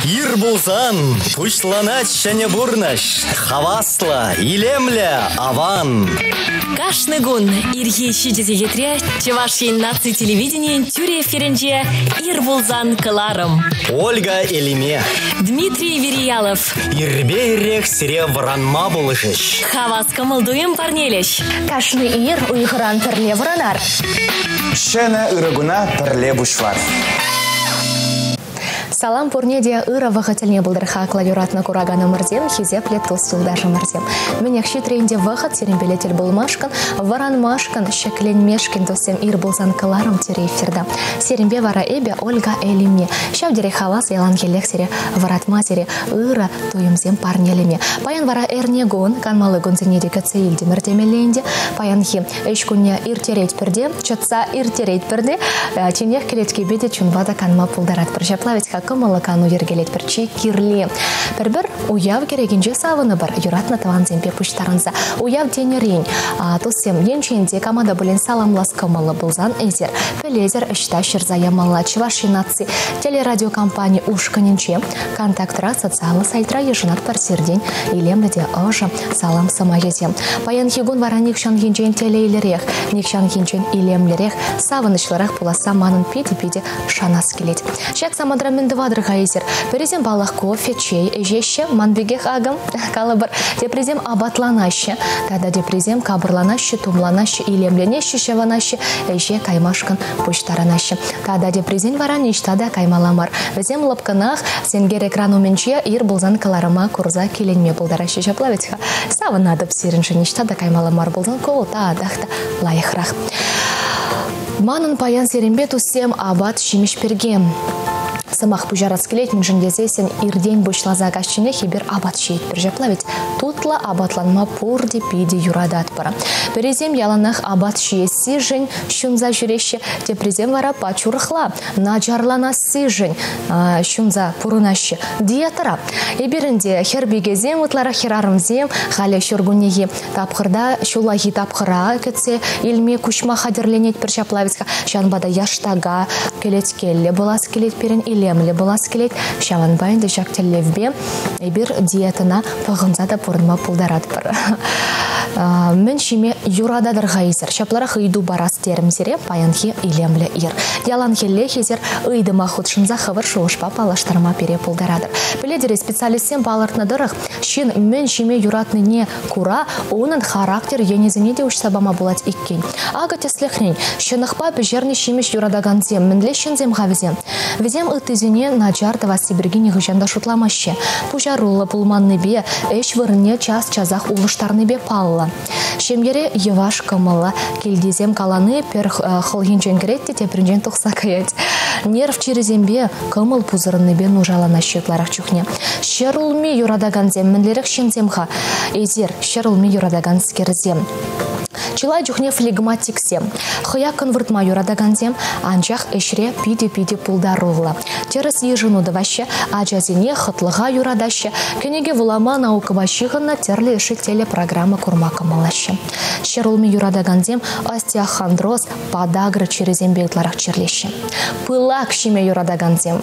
Ир пулсан пуҫланать ҫӗнӗ пурнӑҫ. Хаваслӑ, илемлӗ, аван. Кашни кун ирхи 7 сехетре Чӑваш Ен наци телевиденийӗн тӳрӗ эфирӗнче «Ир пулсан» кӑларӑм. Ольга Элиме. Дмитрий Вериялов. Ирпе ирех сире вӑранма пулӑшӗҫ. Хавас кӑмӑл-туйӑм парнелӗҫ. Кашни ир уйӑхран пӗрле вӑранар. Ҫӗнӗ ырӑ куна пӗрле пуҫлар. Салам пурне те ырӑ вӑхӑт тӗлне пултӑр хаклӑ юратнӑ кураканӑмӑрсем, хисеплӗ тус-юлташӑмӑрсем. Мӗнех ҫитрӗ ӗнтӗ вӑхӑт сирӗнпеле тӗл пулмашкӑн, вӑранмашкӑн, ҫӗкленмешкӗн туссем ир пулсан кӑларӑм тӳрӗ эфирта. Сирӗнпе вара эпӗ, Ольга Элимне. Ҫав тери хавас яланхиллех сире вӑратма, сире ырӑ туйӑмсем парнелеме. Паян вара эрнекун, канмалли кунсене те кӗтсе илтӗмӗр темелле ӗнтӗ. Паянхи ӗҫ кунне ирттеретпӗр те, чӑтса ирттеретпӗр те, тинех кӗлеткепе те чунпа та канма пултаратпӑр. Ҫапла вӗт-ха кӑмӑллӑ кану йӗркелетпӗр чи кирли. Пӗр-пӗр уяв кӗрекинче савӑнӑпӑр, юратнӑ тӑвансемпе пуҫтарӑнса. Уяв тенӗрен, туссем, енчен те кама та пулин саламлас кӑмӑллӑ пулсан эсир пӗлетӗр ӑҫта ҫырса ямалла. Чӑваш Ен наци телерадиокомпани ушкӑнӗнче Контактра социаллӑ сайтра йышӑнатпӑр сиртен илемлӗ те ӑшӑ салам сӑмахӗсем. Паянхи кун вара нихҫанхинчен телейлӗрех, нихҫанхинчен илемлӗрех, савӑнӑҫлӑрах пуласса манӑн питӗ-питӗ шанас килет. Ҫак самантра мӗн тӑватӑр-ха эсир? Пӗрисем паллах кофе, чей ӗҫеҫҫӗ, ман пекех акӑ, калӑпӑр. Теприсем апатланаҫҫӗ, тата теприсем капӑрланаҫҫӗ, тумланаҫҫӗ, илемленеҫҫӗ, ҫӑвӑнаҫҫӗ, ӗҫе каймашкӑн пуҫтарӑнаҫҫӗ. Тата теприсен вара ниҫта та каймалла мар. Вӗсем лӑпкӑнах сенкер экран умӗнче ир пулсан кӑларӑма курса киленме пултараҫҫӗ. Ҫапла вӗт-ха. Савӑнатӑп сирӗншӗн ниҫта та каймалла мар пулсан ку татах та лайӑхрах. Манӑн паян сирӗнпе туссем апат ҫимӗҫ пирки сӑмах пуҫарас килет, мӗншӗн тесессӗн иртен пуҫласа каҫченех эпир апат ҫиетпӗр. Ҫапла вӗт тутлӑ апатланма пурте питӗ юрататпӑр. Пӗрисем яланах апат ҫиессишӗн ҫунса ҫӳреҫҫӗ, теприсем вара пач урӑхла, начарланассишӗн ҫунса пурӑнаҫҫӗ. Диетӑра. Эпир ӗнтӗ хӗр-пикесем, ытларах хӗрарӑмсем, халӗ ҫуркуннехи тапхӑрта ҫуллахи тапхӑра кӗтсе илме куҫма хатӗрленетпӗр ҫапла вӗт-ха. Ҫавӑнпа та яштака кӗлеткеллӗ пулас килет пирӗн, илемлӗ пулас килет. Ҫавӑнпа ӗнтӗ ҫак тӗллевпе эпир диетӑна пӑхӑнса та пурӑнма пултаратпӑр. Мӗн ҫиме юрататӑр-ха эсир? Ҫапларах ыйту парас терӗм сире паянхи илемлӗ ир. Яланхиллех эсир ыйтӑма хутшӑнса хӑвӑр шухӑшпа паллаштарма пире пултаратӑр. Пӗлетӗр-и, специалистсем палӑртнӑ тӑрӑх, ҫын мӗн ҫиме юратнине кура унӑн характер енӗсене те уҫса пама пулать иккен. Акӑ тӗслӗхрен, ҫӑнӑхпа пӗҫернӗ ҫимӗҫ юратакансем мӗнле ҫынсем-ха вӗсем? Вӗсем ыттисене начар тӑвасси пирки нихӑҫан та шутламаҫҫӗ. Пуҫаруллӑ пулманнипе, ӗҫ вырӑнне час-часах улӑштарнипе паллӑ. Ҫемьере йӑваш кӑмӑллӑ. Килтисем калани пӗр хӑлхинчен кӗрет те тепринчен тухса каять. Нерв чирӗсемпе, кӑмӑл пусӑрӑннипе нушаланаҫҫӗ ытларах чухне. Ҫӗрулми юратакансем мӗнлерех ҫынсем-ха? Эсир ҫӗрулми юратаканскерсем. Чылай чухне флегматиксем, хӑяккӑн выртма юратакансем, анчах ӗҫре питӗ-питӗ пултаруллӑ. Тӗрӗс йышӑну тӑваҫҫӗ, ачасене хӑтлӑха юратаҫҫӗ, кӗнеке вулама наукӑпа ҫыхӑннӑ тӗрлӗ йышши телепрограмма курма кӑмӑллаҫҫӗ. Ҫӗрулми юратакансем остеохондроз, подагра чирӗсемпе ытларах чирлеҫҫӗ. Пылак ҫиме юратакансем.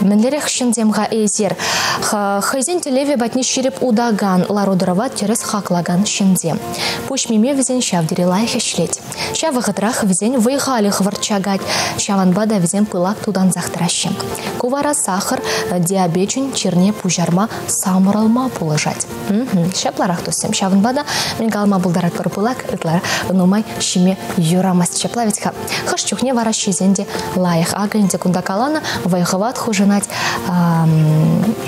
Мӗнлерех ҫынсем-ха эсир? Хӑйсен тӗллевӗ патне ҫирӗп утакан, лару-тӑрӑва тӗрӗс хаклакан ҫынсем. Пуҫ миме вӗсен ҫав тери лайӑх ӗҫлет. Ҫав вӑхӑтрах вӗсен вӑй-халӗ хӑвӑрт чакать, ҫавӑнпа та вӗсем пылак тутансах тӑраҫҫӗ. Ку вара сахӑр диабечӗн чирне пуҫарма, самӑрӑлма пулӑшать. Ҫапларах, туссем. Ҫавӑнпа та мӗн калама пултаратпӑр, пылак ытларах нумай ҫиме юрамасть. Ҫапла вӗт-ха. Хӑш чухне вара ҫисен те лайӑх. Акӑ ӗнтӗ кунта каланӑ, вӑй-хӑват хушӑнать,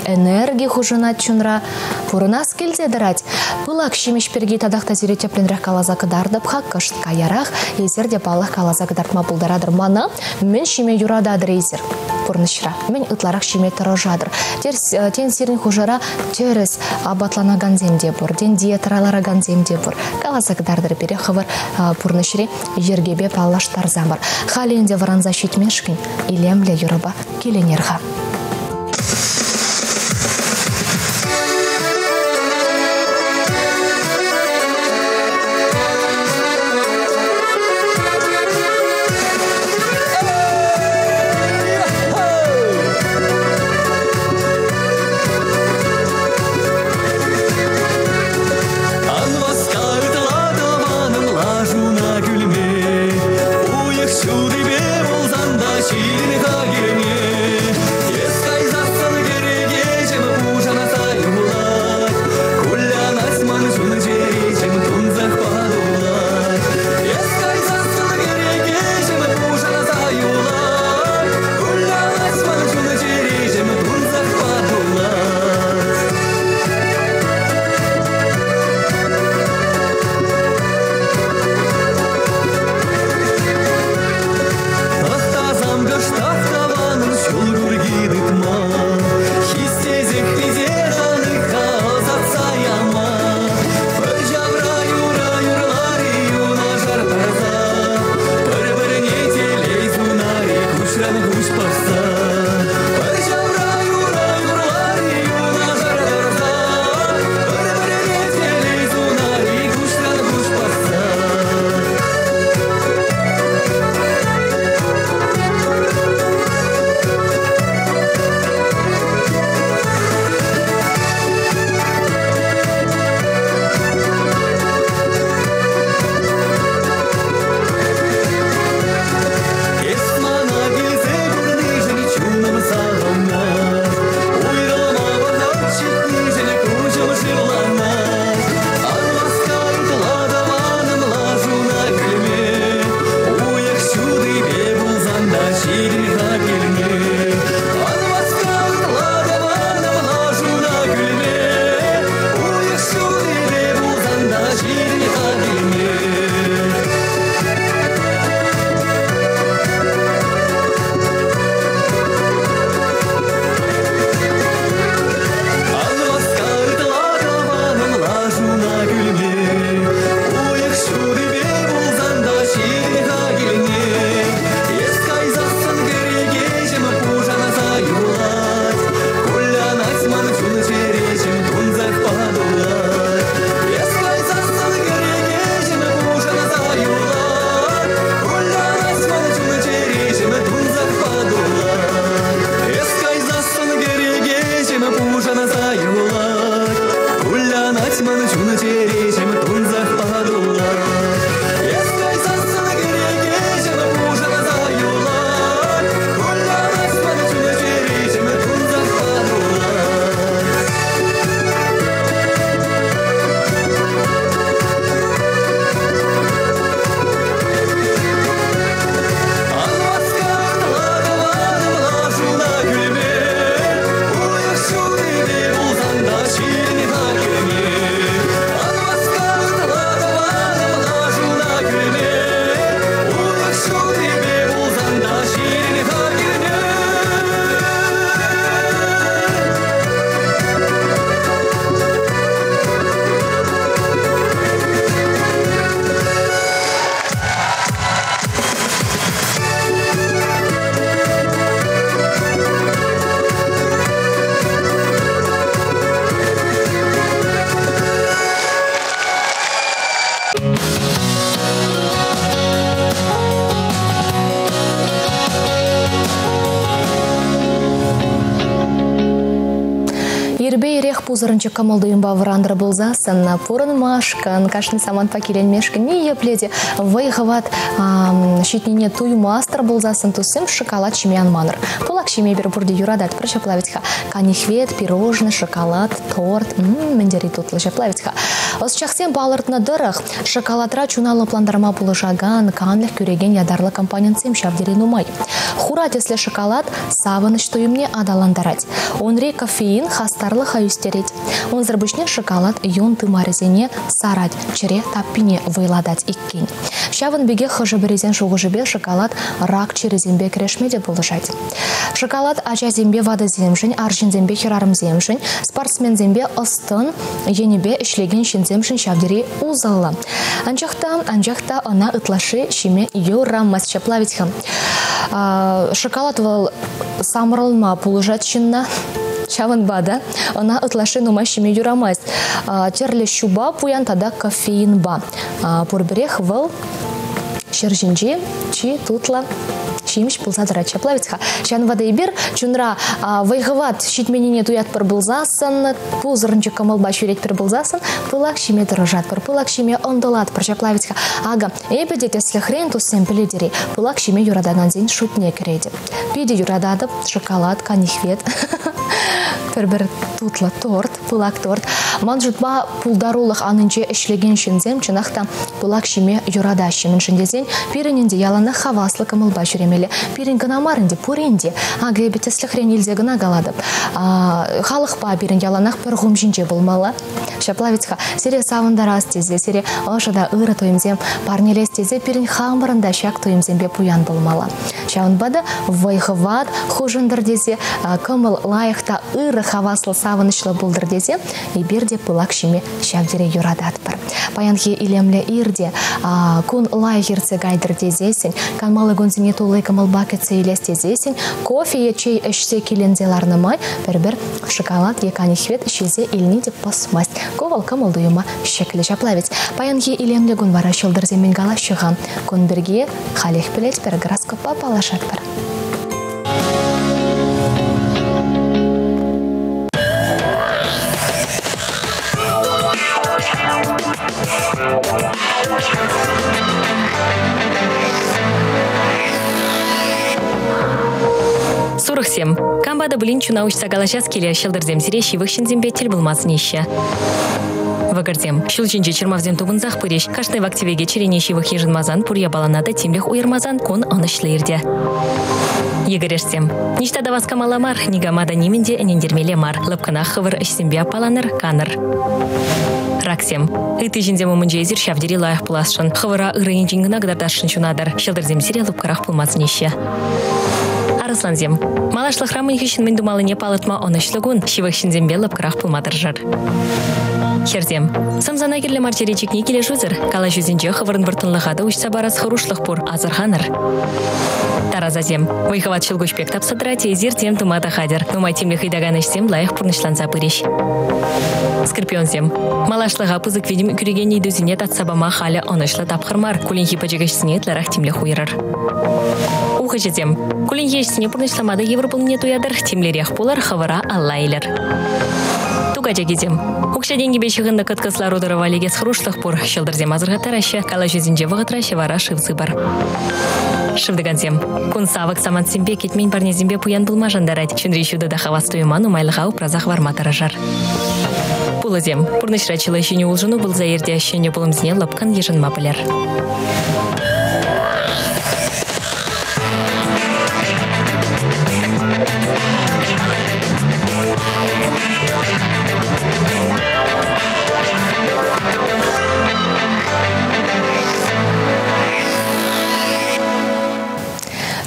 энерги хушӑнать чунра. Пурӑнас килсе тӑрать. Пылак ҫимӗҫ пирки татах та сире тӗплӗнрех каласа кӑтартӑп-ха, кӑшт каярах. Эсир те, паллах, каласа кӑтартма пултаратӑр мана. Мӗн ҫиме юрататӑр эсир пурнӑҫра? Мӗн ытларах ҫиме тӑрӑшатӑр? Тен, сирӗн хушӑра тӗрӗс апатланакансем те пур, тен, диетӑра ларакансем те пур. Каласа кӑтартӑр пире хӑвӑр пурнӑҫри йӗркепе паллаштарсамӑр. Халӗ ӗнтӗ вӑранса ҫитмешкӗн илемлӗ юрӑпа киленер-ха. Ирпе ирех пусӑрӑнчӑк кӑмӑл-туйӑмпа вӑрантӑр пулсассӑн пурӑнмашкӑн, кашни самантпа киленмешкӗн ниепле те вӑй-хӑват ҫитнине туймастӑр пулсассӑн туссем шоколад ҫиме ан манӑр. Пылак ҫиме эпир пурте юрататпӑр ҫапла вӗт-ха. Канихвет, пирожное, шоколад, торт, мӗн тери тутлӑ ҫапла вӗт-ха. Ӑсчахсем палӑртнӑ тӑрӑх, шоколадра чуна лӑплантарма пулӑшакан, канлӗх кӳрекен ятарлӑ компонентсем ҫав тери нумай. Хура тӗслӗ шоколад савӑнӑҫ туйӑмне аталантарать. Унри кофеин хастарлӑха ӳстерет. Унсӑр пуҫне шоколад юн тымарӗсене сарать, чӗре таппине вӑйлатать иккен. Ҫавӑн пекех хӑшӗ-пӗрисен шухӑшӗпе шоколад рак чирӗсемпе кӗрешме те пулӑшать. Шоколад ачасемпе ватӑсемшӗн, арҫынсемпе хӗрарӑмсемшӗн, спортсменсемпе ӑс-тӑн енӗпе ӗҫлекен ҫынсемшӗн ҫав тери усӑллӑ. Анчах та, анчах та ӑна ытлашши ҫиме юрамасть ҫапла вӗт-ха. Шоколад вӑл самӑрӑлма пулӑшать ҫынна. Ҫавӑнпа та ӑна ытлашши нумай ҫиме юрамасть. Тӗрлӗ ҫупа пуян тата кофеинпа. Пурпӗрех вӑл ҫӗр ҫинчи чи тутлӑ ҫимӗҫ пулса тӑрать. Ҫапла вӗт-ха. Ҫавӑнпа та эпир чунра вӑй-хӑват ҫитменнине туятпӑр пулсассӑн, пусӑрӑнчӑк кӑмӑлпа ҫӳретпӗр пулсассӑн, пылак ҫиме тӑрӑшатпӑр, пылак ҫиме ӑнтӑлатпӑр. Ҫапла вӗт-ха. Акӑ, эпӗ те тӗслӗхрен туссем пӗлетӗр-и, пылак ҫиме юратакансен шутне кӗретӗп. Питӗ юрататӑп шоколад, канихвет, пӗр-пӗр тутлӑ торт, пылак торт. Ман шутпа, пултарулӑх анинче ӗҫлекен ҫынсем чӑнах та пылак ҫиме юратаҫҫӗ. Мӗншӗн тесен пирӗн ӗнтӗ яланах хаваслӑ кӑмӑлпа ҫӳремелле. Пирӗн кӑна мар ӗнтӗ, пурин те. Акӑ эпӗ тӗслӗхрен илсе кӑна калатӑп. Халӑхпа пирӗн яланах пӗр хум ҫинче пулмалла. Ҫапла вӗт-ха, сире савӑнтарас тесе, сире ӑшӑ та ырӑ туйӑмсем парнелес тесе пирӗн хамӑрӑн та ҫак туйӑмсемпе пуян пулмалла. Ҫавӑнпа та вӑй-хӑват хушӑнтӑр тесе, кӑмӑл лайӑх та ырӑ, хаваслӑ, савӑнӑҫлӑ пултӑр тесе эпир те пылак ҫиме ҫав тери юрататпӑр. Паянхи илемлӗ ир те кун лайӑх иртсе кайтӑр тесессӗн, канмалли кунсене тулли кӑмӑлпа кӗтсе илес тесессӗн, кофе е чей ӗҫсе киленсе ларнӑ май пӗр-пӗр шоколад е канихвет ҫисе илни те пӑсмасть. Ку вӑл кӑмӑл-туйӑма ҫӗклӗ ҫапла вӗт. Паянхи илемлӗ кун вара ҫӑлтӑрсем мӗн калаҫҫӗ-ха? Кун пирки халех пӗлетпӗр, гороскоппа паллашатпӑр. Сурӑхсем. Кампа та пулин чуна уҫса калаҫас киле ҫӑлтӑрсем сире ҫывӑх ҫынсемпе тӗл пулма сӗнеҫҫӗ. Вӑкӑрсем. Ҫул ҫинче чӑрмавсем тупӑнсах пырӗҫ. Кашни вак-тӗвеке чӗрене ҫывӑх йышӑнмасан, пур япалана та тимлӗх уйӑрмасан кун ӑнӑҫлӑ иртӗ. Йӗкӗрешсем. Ниҫта та васкамалла мар, никама та нимӗн те ӗнентермелле мар. Лӑпкӑнах хӑвӑр ӗҫсемпе аппаланӑр, канӑр. Раксем. Ытти ҫынсем умӗнче эсир ҫав тери лайӑх пуласшӑн. Хӑвӑра ырӑ енчен кӑна кӑтартасшӑн ҫунатӑр. Ҫӑлтӑрсем сире лӑпкӑрах пулма сӗнеҫҫӗ. Арӑслансем. Малашлӑхра мӗн хыҫҫӑн мӗн тумаллине палӑртма ӑнӑҫлӑ кун. Ҫывӑх ҫынсемпе лӑпкӑрах пулма тӑрӑшӑр. Хӗрсем. Сӑмсана кирлӗ мар чӗре чикни килӗшӳсӗр. Калаҫусенче хӑвӑрӑн вӑрттӑнлӑха та уҫса парас хӑрушлӑх пур. Асӑрханӑр. Тарасасем. Вӑй-хӑват ҫӑлкуҫ пек тапса тӑрать, эсир тем тума та хатӗр. Нумай тимлӗх ыйтакан ӗҫсем лайӑх пурнӑҫланса пырӗҫ. Скорпионсем. Малашлӑха пысӑк витӗм кӳрекен ыйтусене татса пама халӗ ӑнӑҫлӑ тапхӑр мар. Кулленхи пӗчӗк ӗҫсене ытларах тимлӗх уйӑрӑр. Ухӑҫӑсем. Кулленхи ӗҫсене пурнӑҫлама та йывӑр пулнине туятӑр. Тимлӗрех пулӑр, хӑвӑра алла илӗр. Тукачакисем. Укҫа-тенкӗпе ҫыхӑннӑ кӑткӑс лару-тӑрӑва лекес хӑрушлӑх пур. Ҫӑлтӑрсем асӑрхаттараҫҫӗ, калаҫусенче вӑхӑтра ҫӑвара шыв сыпӑр. Шывтӑкансем. Кун савӑк самантсемпе кӗтмен парнесемпе пуян пулма шантарать. Чунри ҫутӑ та хавас туйӑма нумайлӑха упраса хӑварма тӑрӑшӑр. Пулӑсем. Пурнӑҫра чылай ҫӗнӗ улшӑну пулса иртӗ. Ҫӗнӗ пулӑмсене лӑпкӑн йышӑнма пӗлӗр.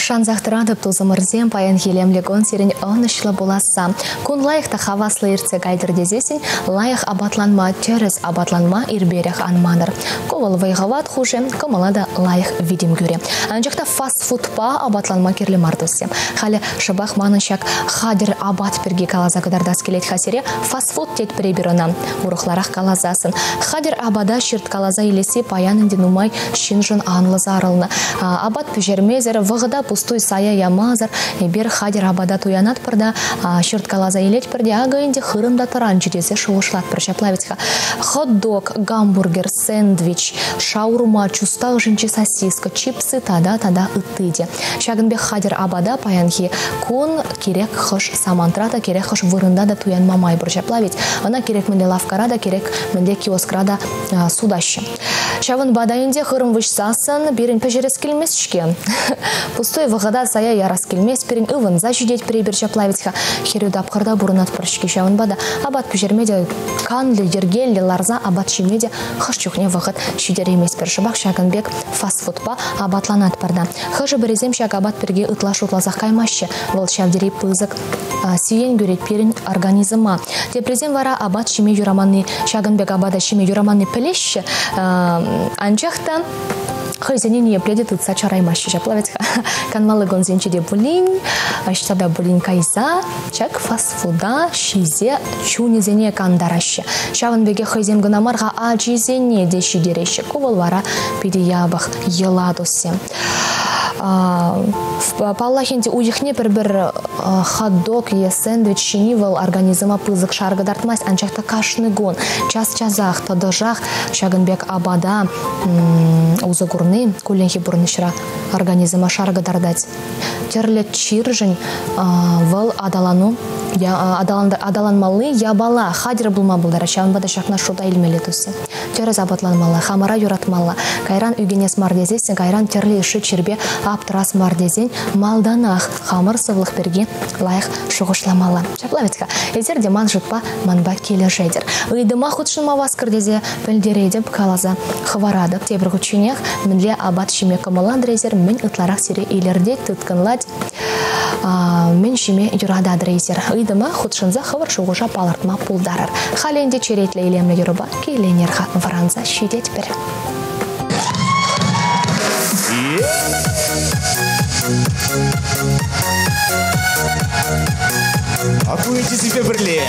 Шансах тӑратӑп, тусӑмӑрсем, паянхи илемлӗ кун сирӗн ӑнӑҫлӑ пуласса. Кун лайӑх та хаваслӑ иртсе кайтӑр тесессӗн лайӑх апатланма, тӗрӗс апатланма ирперех ан манӑр. Ку вӑл вӑй-хӑват хушӗ, кӑмӑла та лайӑх витӗм кӳрӗ. Анчах та фастфудпа апатланма кирлӗ мар, туссем. Халӗ шӑпах манӑн ҫак хатӗр апат пирки каласа кӑтартас килет-ха сире. Фастфуд тетпӗр эпир ӑна. Урӑхларах каласассӑн, хатӗр апата ҫырткаласа илесси паян ӗнтӗ нумай ҫыншӑн анлӑ сарӑлнӑ. Апат пӗҫермесӗр, вӑхӑта пустуй пустуй сая ямасӑр эпир хатӗр апата туянатпӑр та ҫырткаласа илетпӗр те акӑ ӗнтӗ хырӑм та тӑранчӗ тесе шухӑшлатпӑр. Ҫапла вӗт-ха. Хот-дог, гамбургер, сэндвич, шаурма, чуста ӑшӗнчи сосиска, чипсы тата тата ытти те. Ҫакӑн пек хатӗр апата паянхи кун кирек хӑш самантра та, кирек хӑш вырӑнта та туянма май пур. Ҫапла ведь ӑна кирек мӗнле лавккара та, кирек мӗнле киоскра та сутаҫҫӗ. Ҫавӑнпа та ӗнтӗ хырӑм выҫсассӑн пирӗн пӗҫерес килмест-ҫке. Пустой вӑхӑта сая ярас килмест, пирӗн ывӑнса ҫитет пӗр ҫапла ведь-ха. Хӗрӳ тапхӑрта пурӑнатпӑр-ҫке. Ҫавӑнпа та апат пӗҫерме те канлӗ, йӗркеллӗ ларса апат ҫиме те хӑш чухне вӑхӑт ҫитерейместпӗр. Шӑпах ҫакӑн пек фастфудпа апатланатпӑр та. Хӑшӗ-пӗрисем ҫак апат пирки ытла шутласах каймаҫҫӗ. Вӑл ҫав тери пысӑк сиен кӳрет пирӗн организма. Теприсем вара апат ҫиме юраманни, ҫакӑн пек апата ҫиме юраманни пӗлеҫҫӗ, анчах та хӑйсене ниепле те тытса чараймаҫҫӗ. Ҫапла вӗт-ха. Канмалли кунсенче те пулин, ӑҫта та пулин кайса ҫак фастфуда ҫисе чунӗсене кантараҫҫӗ. Ҫавӑн пекех хӑйсем кӑна мар-ха, ачисене те ҫитереҫҫӗ. Ку вӑл вара питӗ япӑх йӑла, туссем. Паллах ӗнтӗ, уйӑхне пӗр-пӗр хот-дог е сэндвич ҫини вӑл организма пысӑк шар кӑтартмасть, анчах та кашни кун час-часах, тӑтӑшах ҫакӑн пек апата усӑ курни кулленхи пурнӑҫра организма шар кӑтартать. Тӗрлӗ чиршӗн вӑл аталану аталанмалли япала хатӗр пулма пултарать. Ҫавӑнпа та ҫакна шута илмелле, туссем. Тӗрӗс апатланмалла, хамӑра юратмалла. Кайран ӳкӗнес мар тесессӗн, кайран тӗрлӗ йышши чирпе аптӑрас мар тесен малтанах хамӑр сывлӑх пирки лайӑх шухӑшламалла. Ҫапла вӗт-ха, эсир те ман шутпа манпа килӗшетӗр. Ыйтӑма хутшӑнма васкӑр тесе пӗлтеретӗп, каласа хӑваратӑп. Тепӗр хутченех мӗнле апат ҫиме кӑмӑллатӑр эсир, мӗн ытларах сире илӗртет, тыткӑнлать, мӗн ҫиме юрататӑр эсир. Ыйтӑма хутшӑнса хӑвӑр шухӑша палӑртма пултарӑр. Халӗ ӗнтӗ черетлӗ илемлӗ юрӑпа киленер-ха, вӑранса ҫитетпӗр. А ку этисемпе пӗрле.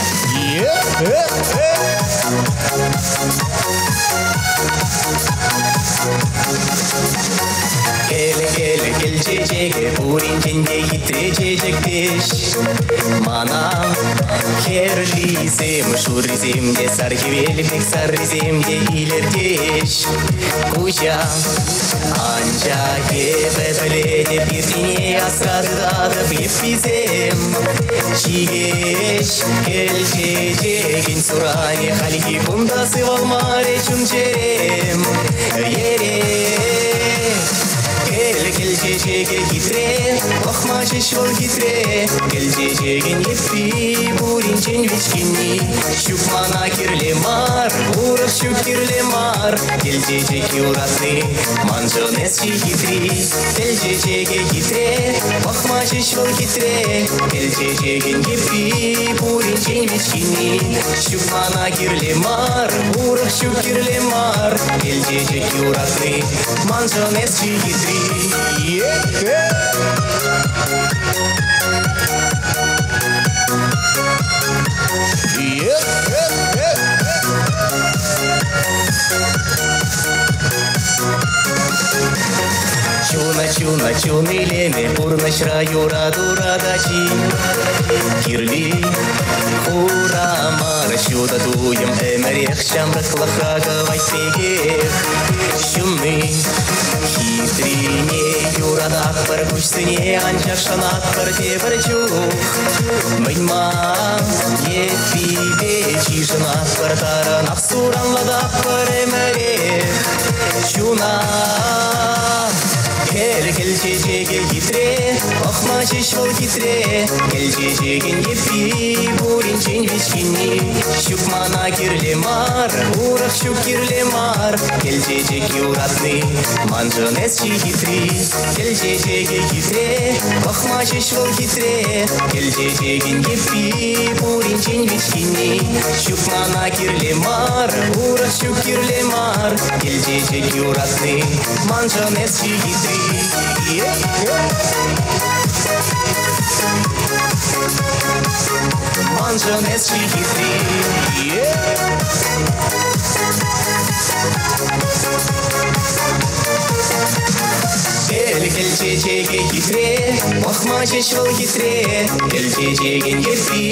Кӗлӗ, кӗлӗ, кӗл чечекӗ, пуринчен те хитре чечек теҫ. Мана хӗрлисем, шуррисем те, сар хӗвел пек саррисем те илӗртеҫ куҫа. Анчах эпӗ пӗлетӗп, иртнине асра тытатӑп, йӗпписем ҫикеҫ. Кӗл чечекӗн суранӗ хальхи кун та сывалмарӗ, чун-чӗрем йӗрет. Кӗл, кӗл чечекӗ хитре, пӑхма ҫеҫ вӑл хитре. Кӗл чечекӗн йӗппи пуринчен вичкӗнни. Ҫук мана кирлӗ мар, урӑх ҫук кирлӗ мар. Кӗл чечек юратни маншӑн эс чи хитри. Кӗл чечекӗ хитре, пӑхма ҫеҫ вӑл хитре. Кӗл чечекӗн йӗппи пуринчен вичкӗнни. Ҫук мана кирлӗ мар, урӑх ҫук кирлӗ мар. Кӗл чечек юратни маншӑн эс чи хитри. Чуна, чуна, чун илеме, пурнӑҫра юратура та чи кирли. Хура мар ҫутӑ туйӑм ӗмӗрех ҫамрӑклӑхра кӑвайт пекех ҫунни. Хитрине юрататпӑр, куҫсене анчах шанатпӑр тепӗр чух. Мӗн-ма йӗппипе чышӑнатпӑр, тарӑнах суранлататпӑр ӗмӗрех чуна. Кӗл, кӗл чечекӗ хитре, пӑхма ҫеҫ вӑл хитре. Кӗл чечекӗн йӗппи пуринчен вичкӗнни. Ҫук мана кирлӗ мар, урӑх ҫук кирлӗ мар. Кӗл чечек юратни маншӑн эс чи хитри. Кӗл чечекӗ хитре, пӑхма ҫеҫ вӑл хитре. Кӗл чечекӗн йӗппи пуринчен вичкӗнни. Ҫук мана кирлӗ мар, урӑх ҫук кирлӗ мар. Кӗл чечек юратни маншӑн эс чи хитри. Маншӑн эс чи хитри. Кӗл, Кӗл чечекӗ хитре, пӑхма ҫеҫ вӑл хитре. Кӗл чечекӗн йӗппи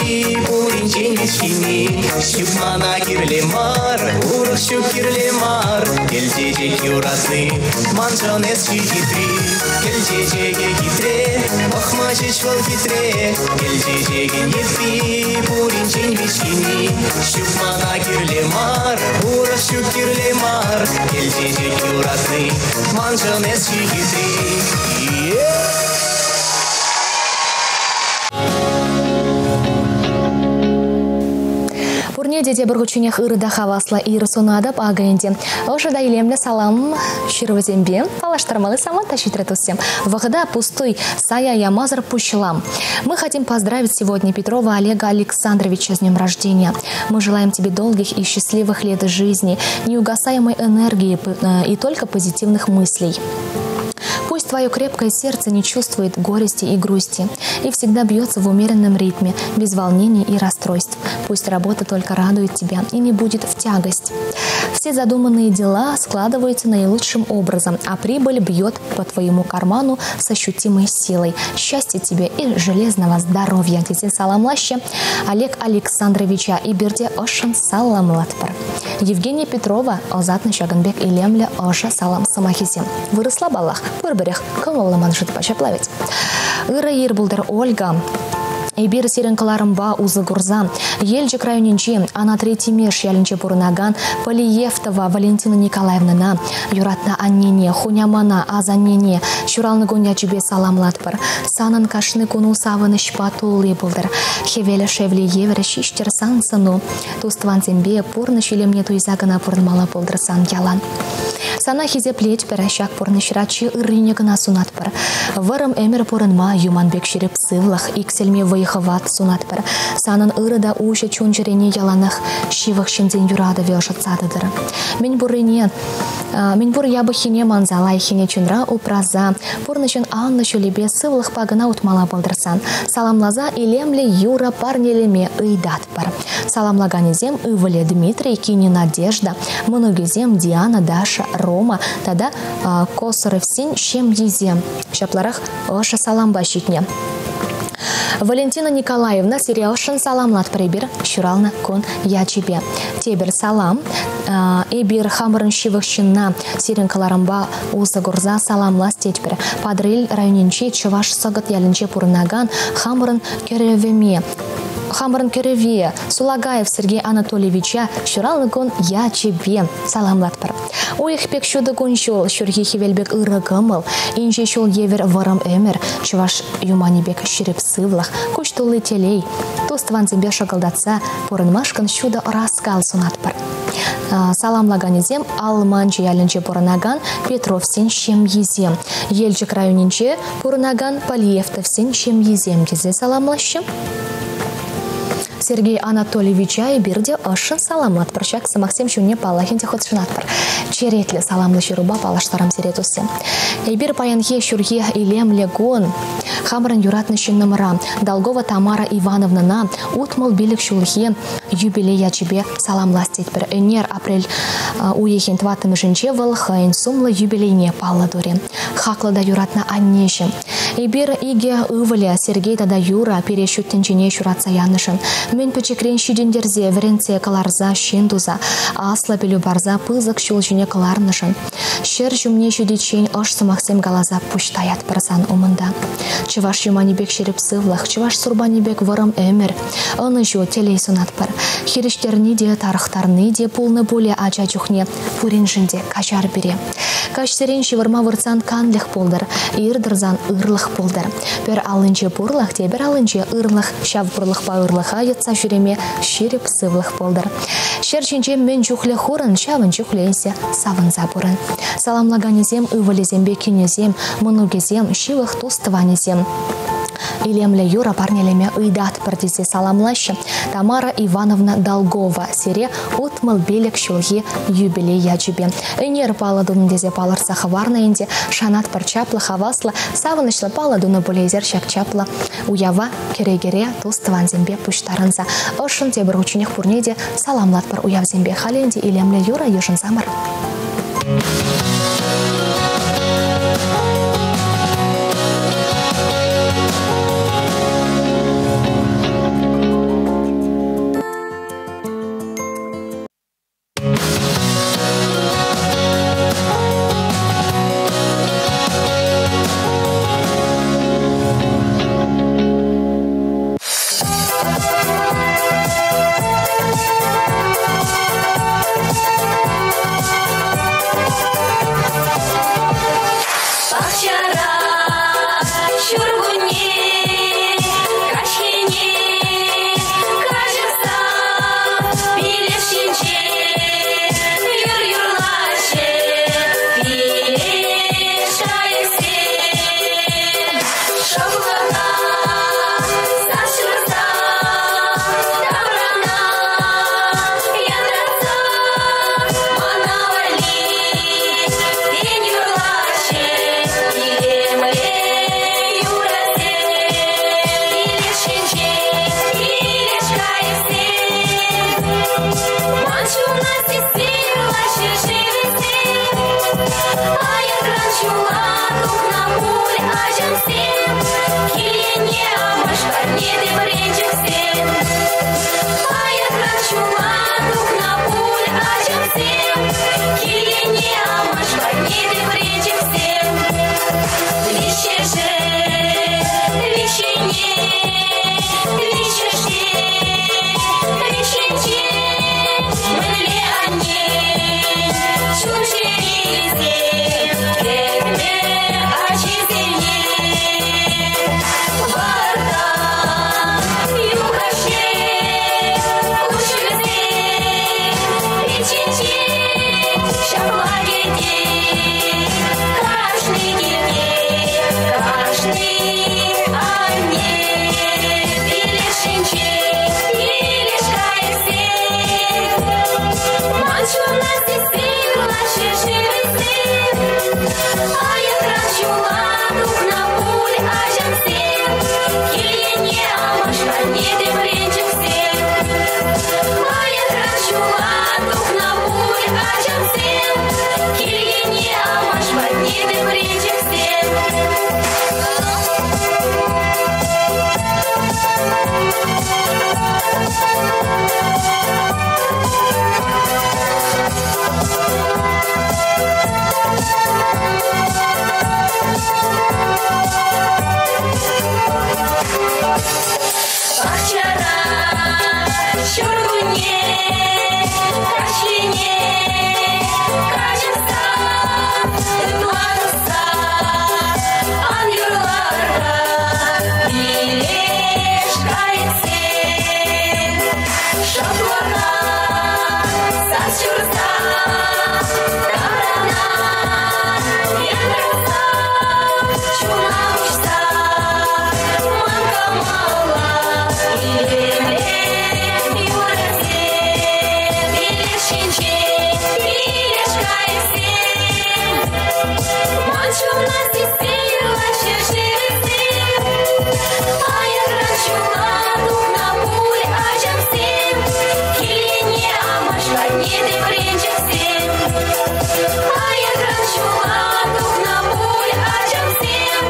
пуринчен вӗҫкӗнни. Ҫук мана кирлӗ мар, урӑх ҫук кирлӗ мар. Кӗл чечек юратни маншӑн эс чи хитри. Кӗл чечекӗ хитре, пӑхма ҫеҫ вӑл хитре. Кӗл чечекӗн йӗппи пуринчен вӗҫкӗнни. Ҫук мана кирлӗ мар, урӑх ҫук кирлӗ мар. Кӗл чечек юратни маншӑн эс чи хитри. Пурне те тепӗр хутченех ырӑ та хаваслӑ ир сунатӑп акӑ ӗнтӗ. Ӑшӑ та илемлӗ салам ҫырӑвӗсемпе паллаштармалли самант та ҫитрӗ туссем. Вӑхӑта пустуй сая ямасӑр пуҫлам. Мы хотим поздравить сегодня Петрова Олега Александровича с днем рождения. Мы желаем тебе долгих и счастливых лет жизни, неугасаемой энергии и только позитивных мыслей. Пусть твое крепкое сердце не чувствует горести и грусти и всегда бьется в умеренном ритме, без волнений и расстройств. Пусть работа только радует тебя и не будет в тягость. Все задуманные дела складываются наилучшим образом, а прибыль бьет по твоему карману с ощутимой силой. Счастья тебе и железного здоровья. Тесе саламлаҫҫӗ Олег Александровича эпир те ӑшшӑн саламлатпӑр. Евгения Петрова ӑсатнӑ ҫакӑн пек илемлӗ ӑшӑ салам сӑмахӗсем. Вырӑсла паллах, пурпӗрех кӑмӑллӑ ман шутпа ҫапла вӗт. Ырӑ ир пултӑр, Ольга. Эпир сирӗн кӑларӑмпа усӑ курса Елчӗк районӗнчи Анатри Тимеш ялӗнче пурӑнакан Полиевтова Валентина Николаевнӑна, юратнӑ аннене, хунямана, асаннене ҫуралнӑ кун ячӗпе саламлатпӑр. Санӑн кашни куну савӑнӑҫпа тулли пултӑр. Хӗвел шевли евӗр ҫиҫтӗр сан сӑну. Тус-тӑвансемпе пурнӑҫ илемне туйса кӑна пурӑнмалла пултӑр сан ялан. Сана хисеплетпӗр, ҫак пурнӑҫра чи ыррине кӑна сунатпӑр. Вӑрӑм ӗмӗр пурӑнма юман пек ҫирӗп сывлӑх, иксӗлми вӑй-хӑват сунатпӑр. Санӑн ырӑ та уҫӑ чун-чӗрене яланах ҫывӑх ҫынсен юратӑвӗ ӑшӑтса тӑтӑр. Мӗн пуррине, мӗн пур япӑххине манса лайӑххине чунра упраса, пурнӑҫӑн анлӑ ҫулӗпе сывлӑхпа кӑна утмалла пултӑрсан, саламласа илемлӗ юрӑ парнелеме ыйтатпӑр. Саламлаканӗсем ывӑлӗ Дмитрий, кинӗ Надежда, мӑнукӗсем Диана, Даша, Рома тата Косоровсен ҫемйисем. Ҫапларах ӑшӑ салампа ҫитнӗ. Валентина Николаевна сире ӑшшӑн саламлатпӑр эпир ҫуралнӑ кун ячӗпе. Тепӗр салам. Эпир хамӑрӑн ҫывӑх ҫынна сирӗн кӑларӑмпа усӑ курса саламлас тетпӗр. Патӑрьел районӗнчи Чӑваш Сӑкӑт ялӗнче пурӑнакан хамӑрӑн кӗрӗвӗме хамӑрӑн кӗрӗве Сулагаев Сергей Анатольевича ҫуралнӑ кун ячӗпе саламлатпӑр. Уйӑх пек ҫутӑ кун-ҫул, ҫурхи хӗвел пек ырӑ кӑмӑл, инҫе ҫул евӗр вӑрӑм ӗмӗр, чӑваш юманӗ пек ҫирӗп сывлӑх, куҫ тулли телей, тус-тӑвансемпе шӑкӑлтатса пурӑнмашкӑн ҫутӑ ӑраскал сунатпӑр. Саламлаканӗсем Алманчӑ ялӗнче пурӑнакан Петровсен ҫемйисем, Елчӗк районӗнче пурӑнакан Полиевтовсен ҫемйисем тесе саламлаҫҫӗ. Сергей Анатольевича эпир те ӑшшӑн саламлатпӑр. Ҫак сӑмахсем ҫумне паллах ӗнтӗ хутшӑнатпӑр. Черетлӗ саламлӑ ҫырупа паллаштарам сире, туссем. Эпир паянхи ҫурхи илемлӗ кун хамӑрӑн юратнӑ ҫыннӑмӑра Долгова Тамара Ивановнӑна 65 ҫулхи юбилей ячӗпе саламлас тетпӗр. Ӗнер апрель уйӑхӗн тӑваттӑмӗшӗнче вӑл хӑйӗн сумлӑ юбилейне паллӑ турӗ. Хаклӑ та юратнӑ аннеҫӗм. Эпир икӗ ывӑлӗ Сергей тата Юра пире ҫут тӗнчене ҫуратса янӑшӑн, мӗн пӗчӗкрен ҫитӗнтерсе, вӗрентсе кӑларса ҫын туса, аслӑ пӗлӳ парса пысӑк ҫул ҫине кӑларнӑшӑн, ҫӗр ҫумне ҫитиччен ӑш сӑмахсем каласа пуҫ таятпӑр сан умӑнта. Чӑваш юманӗ пек ҫирӗп сывлӑх, чӑваш сурпанӗ пек вӑрӑм ӗмӗр, ӑнӑҫу, телей сунатпӑр. Хирӗҫтерни те, тарӑхтарни те пулнӑ пулӗ ача чухне, пуриншӗн те каҫар пире. Каҫсерен ҫывӑрма выртсан канлӗх пултӑр, ир тӑрсан ырлӑх пултӑр. Пӗр аллинче пурлӑх, тепӗр аллинче ырлӑх. Ҫав пурлӑхпа ырлӑха йӑтса ҫӳреме ҫирӗп сывлӑх пултӑр. Ҫӗр ҫинче мӗн чухлӗ хурӑн, ҫавӑн чухлӗ эсӗ савӑнса пурӑн. Саламлаканӗсем ывӑлӗсемпе кинӗсем, мӑнукӗсем, ҫывӑх тус-тӑванӗсем. Илемлӗ юрӑ парнелеме ыйтатпӑр тесе саламлаҫҫӗ Тамара Ивановна Долгова сире 65 ҫулхи юбилей ячӗпе. Ӗнер паллӑ тунӑ тесе палӑртса хӑварнӑ ӗнтӗ. Шанатпӑр чаплӑ, хаваслӑ, савӑнӑҫлӑ паллӑ тунӑ пулейсер ҫак чаплӑ уява кӗрекере тус-тӑвансемпе пуҫтарӑнса. Ӑшшӑн тепӗр хутченех пурне те саламлатпӑр уявсемпе. Халӗ ӗнтӗ илемлӗ юрӑ йышӑнсамӑр. Аякран ҫула тухнӑ пуль ачамсем, Килене амӑш патне тӗпренчӗксем. Виҫҫӗшӗ, виҫҫӗне, виҫҫӗшне, виҫҫӗнче, мӗнле анне, чун-чӗрисем кӗтнӗ ачисене. Вартан юхаҫҫӗ куҫҫулӗсем, пичӗнче ҫапла кӗтет кашни килте, кашни анне. Пилеш ҫинче пилеш кайӑксем, ман чуна сиссе юрлаҫҫӗ шывӗсем. Аякран ҫула тухнӑ пуль ачамсем, килене амӑш патне тӗпренчӗксем. Аякран ҫула тухнӑ пуль ачамсем, килене амӑш патне тӗпренчӗксем. Пахчара ҫуркунне каҫхине каҫӑхса ытла тӑсса ан юрлар-ха пилеш кайӑксем. Шӑплӑха сас ҫурса таврана янраса чуна уҫса ман кӑмӑла илемлӗ юрӑсем. Пилеш ҫинче пилеш кайӑксем, ман чуна сиссе юрлаҫҫӗ шывӗсем. Аякран ҫула тухнӑ пуль ачамсем, килене амӑш патне тӗпренчӗксем. Аякран ҫула тухнӑ пуль ачамсем,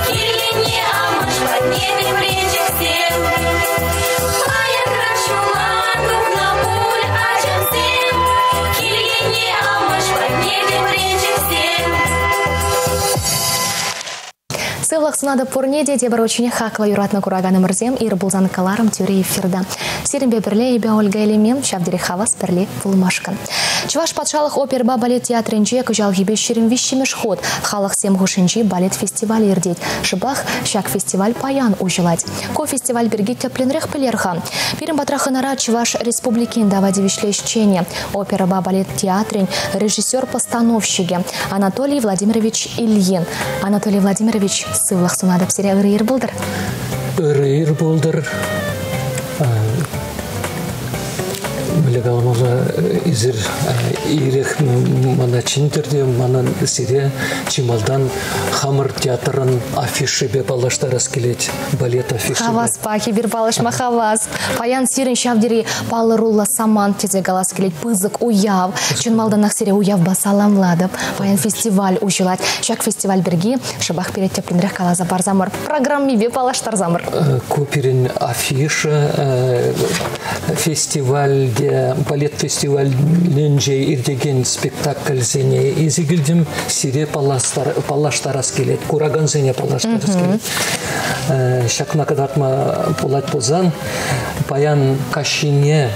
килене амӑш патне тӗпренчӗксем. Аякран ҫула тухнӑ пуль ачамсем, килене амӑш патне тӗпренчӗксем. Сывлӑх сунатӑп пурне те тепӗр учене хаклӑ юратнӑ кураканӑмӑрсем, ир пулсан кӑларӑм тӳрӗ эфирта. Сирӗнпе пӗрле эпӗ Ольга Элемен, ҫав тери хавас пӗрле пулмашкӑн. Чӑваш патшалӑх оперӑпа балет театрӗнче кӑҫалхипе 23-мӗш хут халӑхсем хушшинчи балет фестивалӗ иртет. Шӑпах ҫак фестиваль паян уҫӑлать. Ку фестиваль пирки тӗплӗнрех пӗлер-ха. Пирӗн патра хӑнара Чӑваш Республикин тава тивӗҫлӗ ӗҫченӗ, оперӑпа балет театрӗн режиссер-постановщикӗ Анатолий Владимирович Ильин. Анатолий Владимирович, сывлӑх сунатӑп сире, ырӑ ир пултӑр. Ырӑ ир пултӑр. Мӗнле каламалла, эсир ирех мана чӗнтӗр те, манӑн сире чи малтан хамӑр театрӑн афишипе паллаштарас килет, балет афишипе. Хаваспа, эпир паллашма хавас. Паян сирӗн ҫав тери палӑруллӑ самант тесе калас килет, пысӑк уяв. Чӑн малтанах сире уявпа саламлатӑп. Паян фестиваль уҫӑлать. Ҫак фестиваль пирки шӑпах пире тӗплӗнрех каласа парсамӑр, программипе паллаштарсамӑр. Ку пирӗн афиша фестивальте, балет фестивалӗнче иртекен спектакльсене илсе килтӗм. Сире паллаштарас килет, куракансене паллаштарас килет. Ҫакна кӑтартма пулать пулсан, паян каҫхине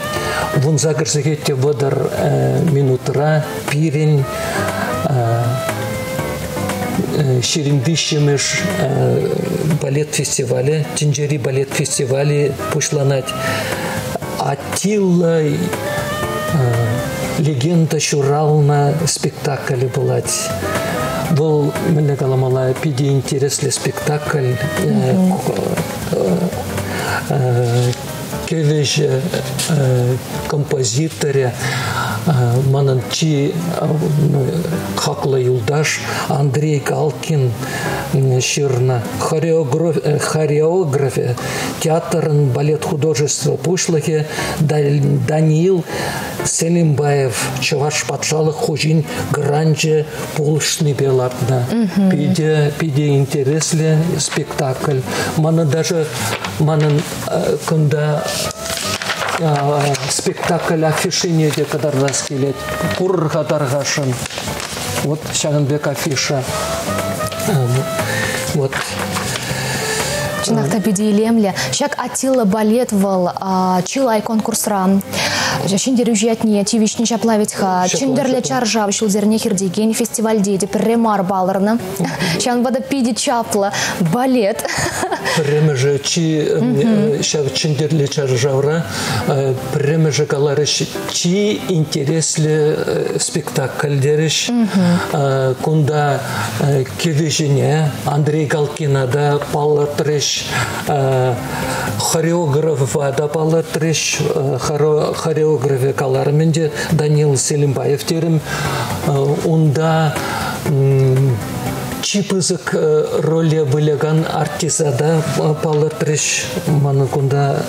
18 сехет 30 минутра пирӗн 23-мӗш балет фестивалӗ, тӗнчери балет фестивалӗ пуҫланать. Аттила легенда ҫуралнӑ спектаклӗ пулать. Вӑл, мӗнле каламалла, питӗ интереслӗ спектакль. Кӗвӗҫӗ, композиторӗ, манӑн чи хаклӑ юлташ Андрей Галкин ҫырнӑ хореографӗ, театрӑн балет художество пуҫлӑхӗ Даниил Селимбаев Чӑваш патшалӑх хуҫин гранчӗ пулӑшнипе лартнӑ. Питӗ, питӗ интереслӗ спектакль. Манӑн даже манӑн кунта спектакль афишине те кӑтартас килет. Курӑр-ха тархасшӑн. Вот ҫакӑн пек афиша. Вот. Чӑнах та питӗ илемлӗ. Ҫак Аттила балет вӑл чылай конкурсра ҫӗнтерӳҫӗ ятне тивӗҫнӗ ҫапла вӗт-ха. Чӗнтӗрлӗ чаршав ҫулсеренех иртекен фестивальте те пӗрре мар палӑрнӑ. Ҫавӑнпа та питӗ чаплӑ балет. Пӗрремӗшӗ чи ҫав чӗнтӗрлӗ чаршавра пӗрремӗшӗ каларӗҫ чи интереслӗ спектакль терӗҫ. Кунта кӗвӗҫӗне Андрей Галкина та палӑртрӗҫ, хореографа та палӑртрӗҫ. Хореографӗ каларӑм ӗнтӗ, Данил Селимбаев терӗм. Унта чи пысӑк роле вылякан артиста та палӑртрӗҫ. Манӑн кунта